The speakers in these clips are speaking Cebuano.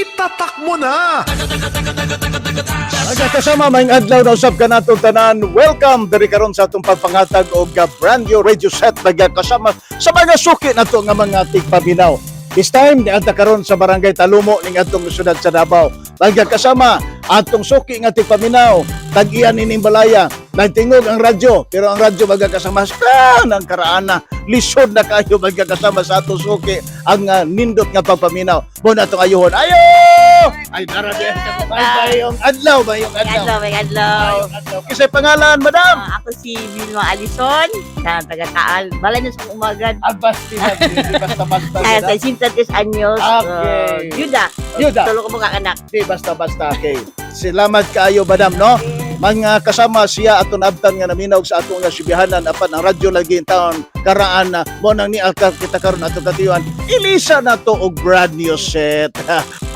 Itatak mo na! Mga kasama, maayong adlaw na usab kanatong tanan. Welcome diri karon sa atong pagpangatag og brand new radio set, mga kasama, sa mga suki nato nga mga tigpaminaw. This time niadta karon sa Barangay Talumo ning atong syudad sa Davao. Mga kasama, atong suki nga tigpaminaw, tag-iyan ining balaya. Nagtingog ang radyo, pero ang radyo, mga kasama, sa ng karaana. Lisod na kayo, mga kasama, sa atong suki ang nindot nga pagpaminaw. Mo na atong ayuhon. Ayo! Ay, nara di. Ay, maayong adlaw, maayong adlaw. Adlaw, may adlaw. Maayong adlaw. Kisay pangalan, madam? Ah, ako si Vilma Alison, sa taga Taal. Balay na sa umagan. Abasti na, di basta-basta. Kaya sa 53 anyos, Yuda. Yuda. Tulo ko mga anak. Di basta-basta. Okay. Salamat kaayo, madam, no? Mga kasama, siya aton abtan nga naminaw sa atong nga sibihanan, apan ang radyo lagi in town karaan na mo nang ni kita karon atong katiyuan ilisa na to og brand new set.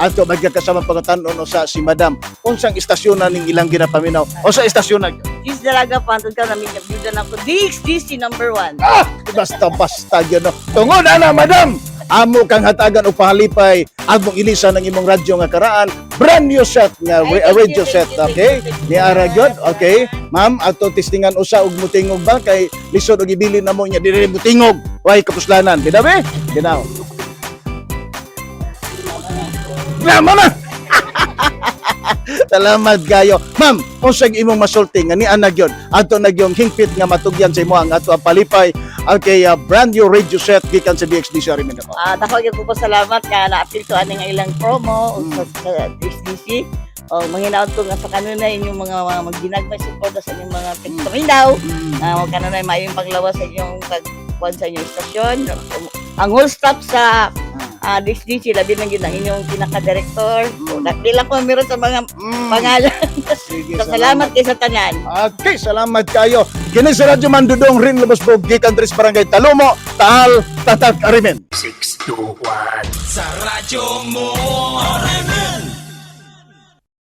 Ato, magkakasama, pangutanon sa si madam unsang istasyon na ning ilang ginapaminaw o sa istasyon na. Diyos dalaga pa, antod ka namin Yuda na ako. DXDC number 1. Ah, basta basta gyud, no? Tungod ana, madam, amo kang hatagan og pahalipay, among ilisa ng imong radyo nga karaan, brand new set nga Ay, thank radio you, set. Thank you, thank Okay, you, thank you. ni ara gyud. Okay, ma'am, ato testingan usa og mutingog ba, kay lisod og ibilin namo nya dili mutingog, way kapuslanan binaw eh binaw. Tama na. Salamat kayo. Ma'am, unsay imong masulti nga ni ana gyud ato na gyung hingpit nga matugyan sa imo ang ato ang palipay? Okay, brand new radio set gikan sa DXDC Arimen ako. Ah, dako gyud ko pasalamat nga naapil ko ani nga ilang promo sa DXDC. O manghinaot ko nga sa kanunay inyong mga magginagmay suporta sa inyong mga tigpaminaw. Na kanunay maayong paglawas sa inyong pagkuan sa inyong istasyon. Ang whole staff sa DXDC, labi na gyud ang inyong pinaka-director. So, di lang ko meron sa mga pangalan. Sige, So, salamat kay sa tanan. Okay, salamat kayo. Kini sa Radyo Mandudong Rin Lubosbog gikan diri sa Barangay Talumo, Taal, Tatak, Arimen. 6, 2, 1. Sa radyo mo! RMN!